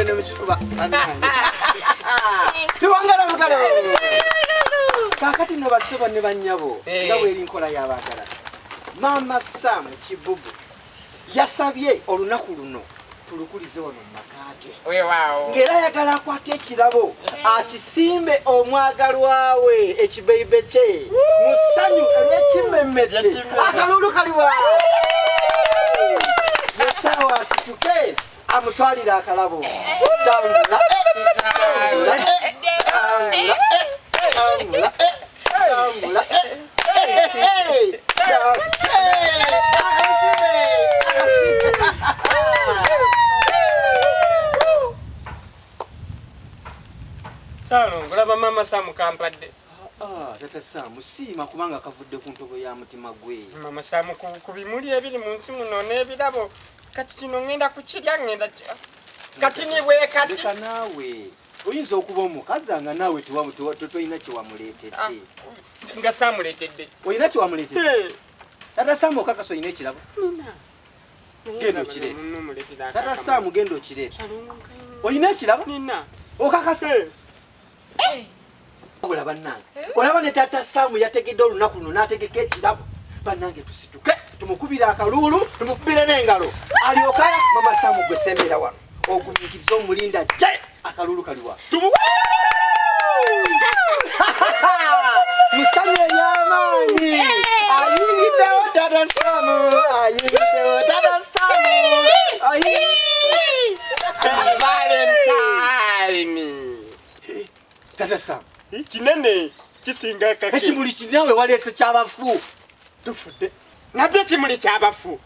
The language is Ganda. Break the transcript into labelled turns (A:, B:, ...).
A: Ne mu kifuba. Bannange, tuwangala mukalo. Kaakati nno, bassebo ne bannyabo, nga bweri nkola y'abaagala, Maama Sam Kibubu yasabye olunaku luno tulukulize wano mu maka ge.
B: Weewaawo.
A: Ng'era ayagala akwate ekirabo akisimbe omwagalwa we, ekibeibe kye, mu ssanyu ery'ekimemmette.
B: Ery'ekimmemmette.
A: Akalulu kaliwa nesaawa asituke amutwalire akalabo. Tambula, tambula, tambula, tambula, tambula, eh, eh, akasimbe, akasimbe.
B: Saalongo, olaba Maama Saamu kampadde.
A: Ah, Tata Saamu, siima kubanga kavudde ku ntobo ya mutima gwe.
B: Maama Saamu, ku bimuli ebiri mu nsi muno n'ebirabo, kati kino ŋŋenda kukirya, ŋŋenda kati nibwe kati.
A: Leka naawe, oyinza okuba omukazi nga naawe tolina kyewamuleetedde.
B: Ah, nga saamuleetedde?
A: Olina kyewamuleetedde?
B: Eh.
A: Tata Saamu, okakasa olina ekirabo?
B: Nina.
A: Genda okireete.
B: Numuleetera.
A: Tata Saamu, genda okireete. Olina ekirabo?
B: Nina.
A: Okakasa? Wabula bannange, olaba ne Tata Saamu yategedde olunaku luno n'ategeka ekirabo. Bannange, tusituke tumukubire akaluulu, tumukubire n'engalo alyokala. Mama Saamu, gwe sembeera wano ogumiikirize omulinda jje. Akaluulu kaliwa? Musanyu ey'amaanyi ayingiddewo. Tata Saamu ayingiddewo. Tata Saamu.
B: Valentine.
A: Tata Saamu.
B: Kinene kisinga kake.
A: Ekimuli kinawe waleese kyabafu.
B: Tufudde nabyo, ekimuli kyabafu.